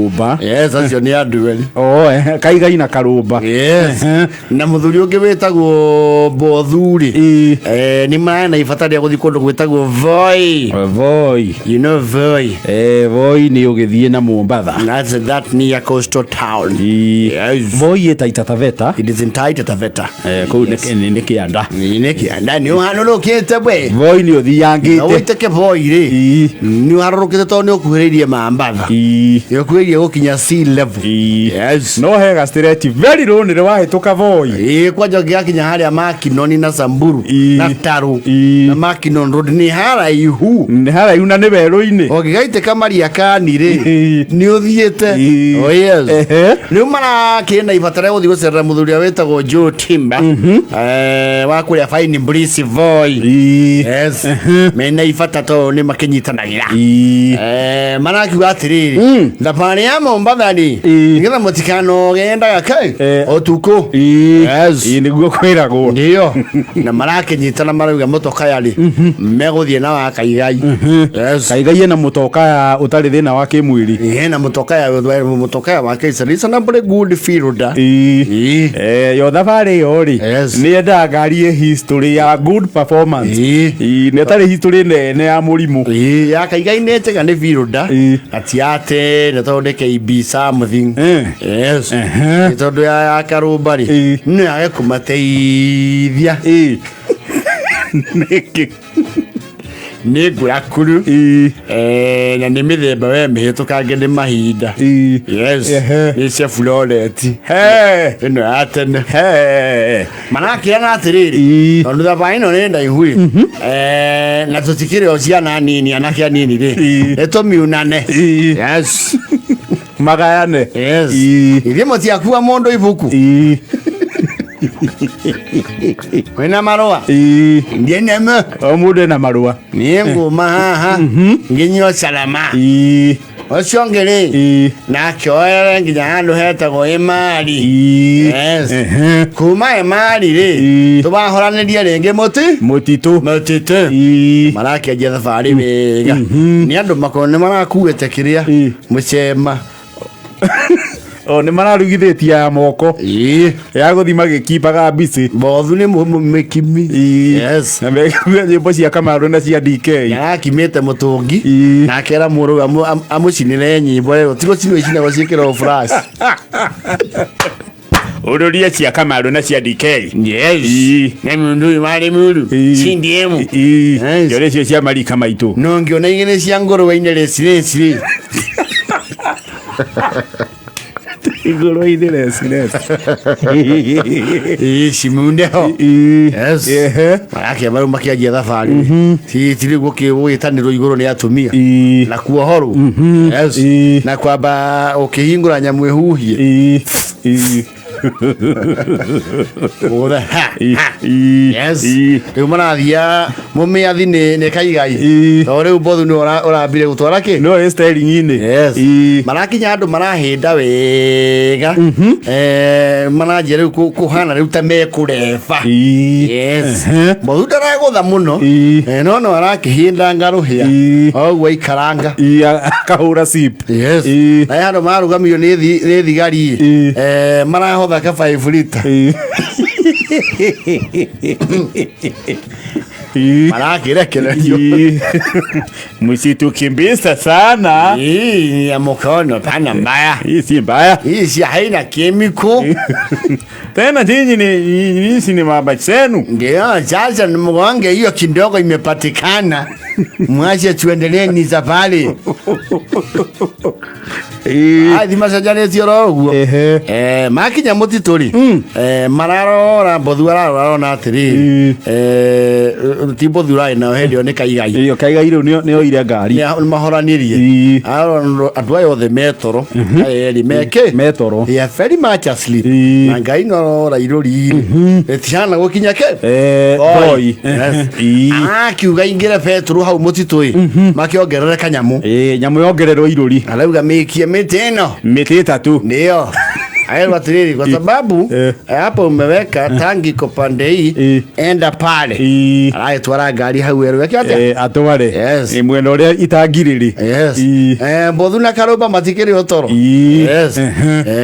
Karũmba. Yes, acio nĩ andũ erĩ. Oh, Kaigai na Karũmba. Yes. Na mũthuri ũngĩ wĩtagwo Bothuri. Nĩ marĩ na ibata rĩa gũthiĩ kũndũ gwĩtagwo Voi. Voi. You know Voi. Voi nĩ ũgĩthiĩ na Mombatha. That's that near coastal town. Yes. Voi ĩ Taita Taveta. It is in Taita Taveta. Kũu nĩ kĩanda. Nĩ kĩanda nĩ ũhanũrũkĩte we. Voi nĩ Na ũthiangĩte. ũitĩke Voi rĩ. Nĩ ũharũrũkĩte tondũ nĩ ũkuhĩrĩirie Mambatha. Nĩ ũkuhĩrĩirie gũkinya sea level. Yes. No hega straight very low nĩ wahĩtũka Voi. Ĩĩ kwanja ũngĩgakinya harĩa Makinoni na Samburu na Taru na Makinon Road nĩ haraihu. Nĩ haraihu na nĩ werũ-inĩ. Ũngĩgaitĩka Mariakani rĩ nĩ ũthiĩte. Oh yes. Rĩu marakĩrĩ na ibata rĩa gũthiĩ gũcerera mũthuri ũrĩa wĩtagwo Joe Timba wa kũrĩa Fine Bliss Voi. Yes. Mena ibata tondũ nĩ makĩnyitanagĩra. Marakiuga atĩrĩrĩ, thabarĩ ya Mombatha rĩ, nĩgetha mũtikanogendaga kaĩ ũtukũ. Yes. Nĩguo kwĩragwo. Ndio. Na marakĩnyitana marauga mũtokaya rĩ, megũthiĩ na wa Kaigai. Yes. Kaigai ena mũtokaya ũtarĩ thĩna wa kĩmwĩrĩ. Ena mũtokaya, mũtokaya wake is a reasonably good fielder. Yo thabarĩ ĩyo rĩ, nĩ yendaga ngari ĩ history ya good performance. Nĩ ĩtarĩ history nene ya mũrimũ. Ya Kaigai nĩ njega nĩ fielder. Na ti atĩ nĩ tondũ nĩ KB something. Yes. Nĩ tondũ ya Karũmba rĩ, no yage kũmateithia. Nĩkĩ? Nĩ ngũrakuru. Na nĩ mĩthemba we mĩhĩtũkange nĩ mahinda. Yes. Nĩ Chevrolet. Ĩno ya tene. Marakĩrana atĩrĩrĩ, tondũ thabarĩ ĩno nĩ ndaihu rĩ, na tũtikĩrĩ o ciana nini, anake anini rĩ, nĩ tũmiunane. Yes. Magayane. Yes. Ithuĩ mũtiakua mũndũ ibuku. Wĩna marũa? Ndieneme. O mũndũ ena marũa. Niĩ nguma haha nginyio Salama. Ũcio ũngĩ rĩ, nake oere nginya handũ hetagwo Ĩmari. Yes. Kuma Ĩmari rĩ, tũbahoranĩrie rĩngĩ mũti Mũtitũ. Mũtitũ. Marakĩanjia thabarĩ wega. Nĩ andũ makorwo nĩ marakuĩte kĩrĩa mũcema. O nĩ mararugithĩtie ya moko. Ya gũthiĩ magĩkibaga mbici. Bothu nĩ mĩkimi. Yes. Na mekua nyĩmbo cia Kamaru na cia DK. Arakimĩte mũtũngi. Na akera mũrũ amũcinĩre nyĩmbo ĩyo. Tigo cinwo icinagwo ciĩkĩrwo flash. Ũrũrie cia Kamaru na cia DK. Yes. Na mũndũ ũyũ warĩ mũru. CDM. Yes. Njore icio cia marika maitũ. No ngĩona igĩrĩ cia ngũrũwe-inĩ rĩci rĩci rĩ. Ngũrũwe-inĩ reci reci. Ĩĩ cimunde ho. Yes. Marakĩamba rĩu makĩanjia thabarĩ. Ti rĩu gũgĩtanĩrwo igũrũ nĩ atumia. Na kuohorwo. Yes. Na kwamba ũkĩhingũra nyamũ ĩhuhie. Ũgũtha ha ha. Yes. Rĩu marathia mũmĩathi nĩ Kaigai. Tondũ rĩu Bothu nĩwe ũrambire gũtwara kĩ? No ĩ steering-inĩ. Yes. Marakinya andũ marahĩnda wega. Maranjia rĩu kũhana rĩu ta mekũreba. Yes. Bothu ndaragũtha mũno. No no arakĩhĩnda ngarũhĩa. O ũguo aikaranga. Akahũra sip. Yes. Na handũ marũgamio nĩ thigari marahotha ka 5 lita. Marakĩrekererio. Msitukimbiza sana. Hii ya mkono pana mbaya. Hii si mbaya. Hii si haina kemiko. Tena nyinyi ni nyinyi ni mama zenu. Ndio, sasa mwange hiyo kidogo imepatikana. Mwache tuendelee ni safari. Athi macenjanĩtie oro ũguo. Makinya mũtitũ rĩ, mararora Mbothu ararora arona atĩrĩrĩ, ti Mbothu ũrarĩ nayo hĩndĩ ĩyo nĩ Kaigai. Iyo Kaigai rĩu nĩ oire ngari. Nĩ mahoranirie. Arora andũ aya othe metoro, aya erĩ meke Metoro. They are very much asleep. Na Ngai no arora irũri rĩ, rĩtihana gũkinya ke Voi. Yes. Akiuga ingĩre Petero hau mũtitũ ĩ, makĩongerere kanyamũ. Nyamũ yongererwo irũri. Arauga mĩkie mĩtĩ ĩno. Mĩtĩ ĩtatũ. Nĩyo. Aerwo atiriri kwa sababu hapo umeweka tangi iko pande hii, enda pale. Aragĩtwara ngari hau erwo eke atĩa? Atware. Yes. Mwena ũrĩa itangi rĩrĩ. Yes. Mbothu na karũmba matikĩrĩ ũtoro. Yes.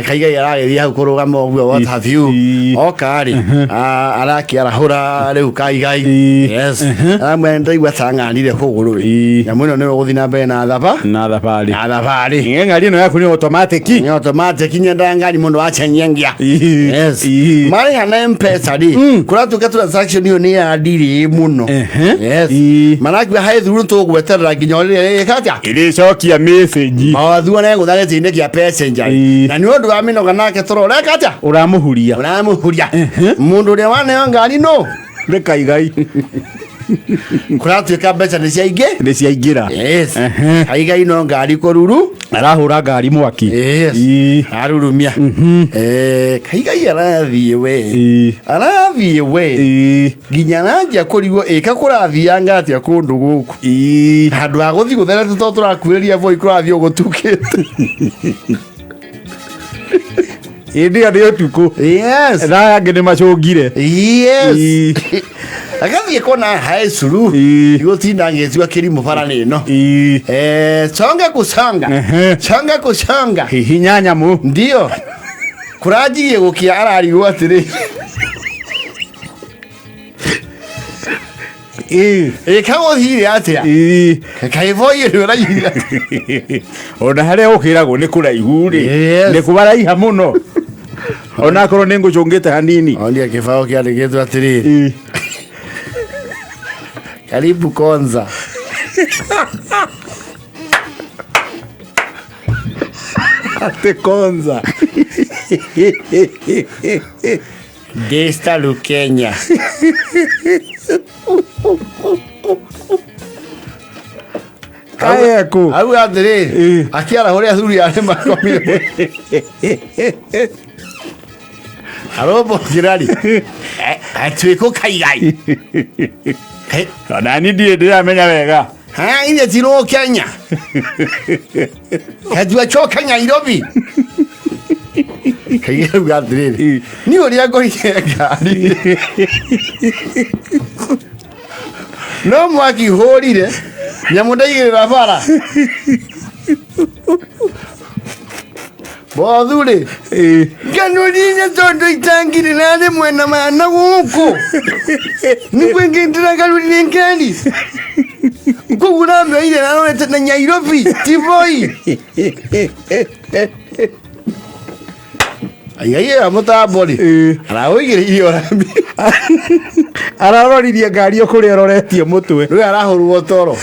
Kaigai aragĩthiĩ hau kũrũgama ũguo, what have you. Oka rĩ, arakĩarahũra rĩu Kaigai. Yes. Aramwĩra ndaigua ta ng'anire kũgũrũ ĩ. Nyamũ ĩno nĩwe ũgũthiĩ na mbere na thaba. Na thabarĩ. Na thabarĩ. Ngari ĩno yaku nĩ automatic. Nĩ automatic, nyendaga ngari mũndũ wachenjengia. Yes. Marĩha na M-Pesa rĩ, kũratuĩka transaction ĩyo nĩ ya ndirĩ mũno. Yes. Marakiuga haĩ thuru tũgweterera nginya rĩrĩa ĩka atĩa? Ĩrĩcokia message. Mawathua negũtha gĩtĩ-inĩ kĩa passenger. Na nĩ ũndũ wa mĩnoga nake toro ũreka atĩa? Ũramũhuria. Ũramũhuria. Mũndũ ũrĩa waneo ngari no Nĩ Kaigai. Kũratuĩka mbeca nĩ ciaingĩ. Nĩ ciaingĩra. Yes. Kaigai no ngari kũruru. Arahũra ngari mwaki. Yes. Arurumia. Kaigai arathiĩ we. Arathiĩ we. Nginya aranjia kũrigwo ĩka kũrathianga atĩa kũndũ gũkũ. Handũ ha gũthiĩ gũtherete tondũ tũrakuhĩrĩria Voi kũrathiĩ ũgũtukĩte. Hĩndĩ ĩyo nĩ ũtukũ. Yes. Na aya angĩ nĩ macũngire. Yes. Agathiĩ kona hae curu. Igũtinda ngĩtua kĩrimũ bara nĩ ĩno. Songa kusonga. Songa kusonga. Hihinya nyamũ. Ndio. Kũranjirie gũkĩa ararigwo atĩrĩ. Ĩka gũthire atĩa? Kaĩ Voi ĩrĩ ũraihire. Ona harĩa ũkĩragwo nĩ kũraihu rĩ. Yes. Nĩ kũbaraiha mũno. Ona akorwo nĩ ngũcũngĩte hanini. Ondia kĩbaũ kĩandĩkĩtwo atĩrĩrĩ. Karibu Konza. Atĩ Konza. Desta Lukenya. Kaeku. Auga atĩrĩrĩ, akĩarahũre athuri arĩa makomire. Arombo kirari. Atuĩkũ Kaigai. Ona niĩ ndirĩ ndĩramenya wega. Ha, ithe tirwo Kenya. Katua choka Nairobi. Kaigai auga atĩrĩrĩ, niĩ ũrĩa ngorire ngari. No mwaki hũrire, nyamũ ndaigĩrĩra bara. Bothu rĩ, nganũrire tondũ itangirĩ narĩ mwena wa na gũkũ. Nĩguo ngĩndĩragarũrire ngari. Koguo ũramĩoire narorete na Nairobi, ti Voi. Aigai ĩyo mũtambo rĩ, araũigĩrĩire ũrambi. Araroririe ngari ĩyo kũrĩa ĩroretie mũtwe. Rĩu arahũrwo toro.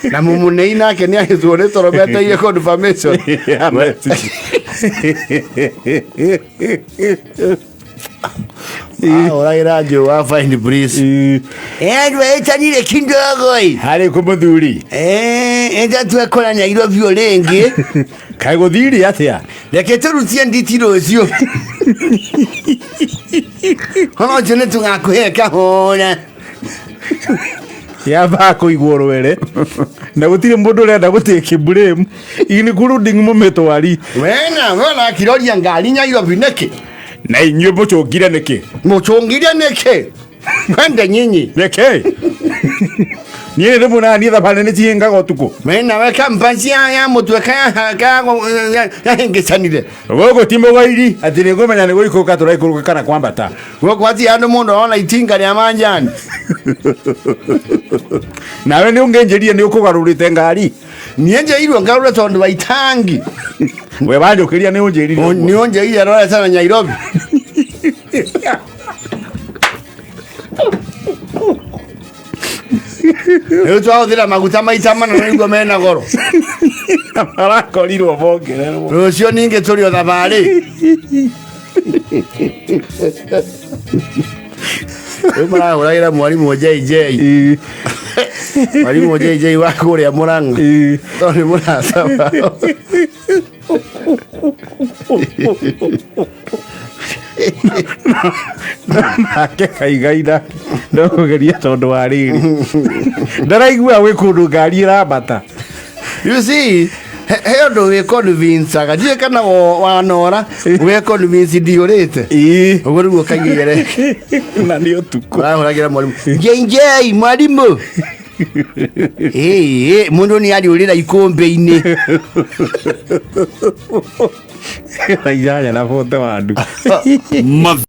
Na mũmũnei nake nĩ ahĩtwo nĩ toro metereire confirmation. Ya message. Ahũragĩra Joe wa Fine Breeze. Andũ etanire kidogo ĩ. Harĩ kũ mũthuri? Enda twekora Nairobi o rĩngĩ. Kaĩ gũthire atĩa? Reke tũrutie nditi rũciũ. Horo ũcio nĩ tũgakũhe kahũra. Yambaga kũigwo rwere na gũtirĩ mũndũ ũrenda gũtĩki blame including mũmĩtwari. Wena we ũrakiroria ngari Nairobi nĩkĩ? Na inyuĩ mũcũngire nĩkĩ? Mũcũngire nĩkĩ? Kwende nyinyi. Nĩkĩ? Niĩ nĩ mũnaga niĩ thabarĩ nĩ cihingaga ũtukũ. Wena we kampasi ya mũtwe yahĩngĩcanire. Gũkũ ti mũgũiri atĩ nĩ ngũmenya nĩ gũikũrũka tũraikũrũka kana kwambata. Gũkũ hatirĩ handũ mũndũ arona itinga rĩa manjani. Nawe nĩ ũngĩnjĩrire nĩ ũkũgarũrĩte ngari. Niĩ njĩrirwo ngarũre tondũ wa itangi. We wanjũkĩria nĩ ũnjĩrire. Nĩ ũnjĩrire rorete na Nairobi. Rĩu twahũthĩra maguta maita mana nĩguo mena goro. Marakorirwo mongererwo. Rũciũ ningĩ tũrĩ o thabarĩ. Rĩu marahũragĩra mwarimũ JJ. Mwarimũ JJ wa kũrĩa Mũrang'a. Tondũ nĩ mũrata wao. Nake Kaigai no kũgeria tondũ wa rĩrĩ. Ndaraigua gwĩ kũndũ ngari ĩrambata. You see, He ũndũ wĩ convincaga, ndiũĩ kana wanora wĩ convince ndiũrĩte. Ũguo nĩguo kaigĩre. Na nĩ ũtukũ. Ũrahũragĩra mwarimũ njeinjei, mwarimũ ĩĩ, mũndũ nĩ ariũrĩra ikũmbĩ-inĩ. 8:41.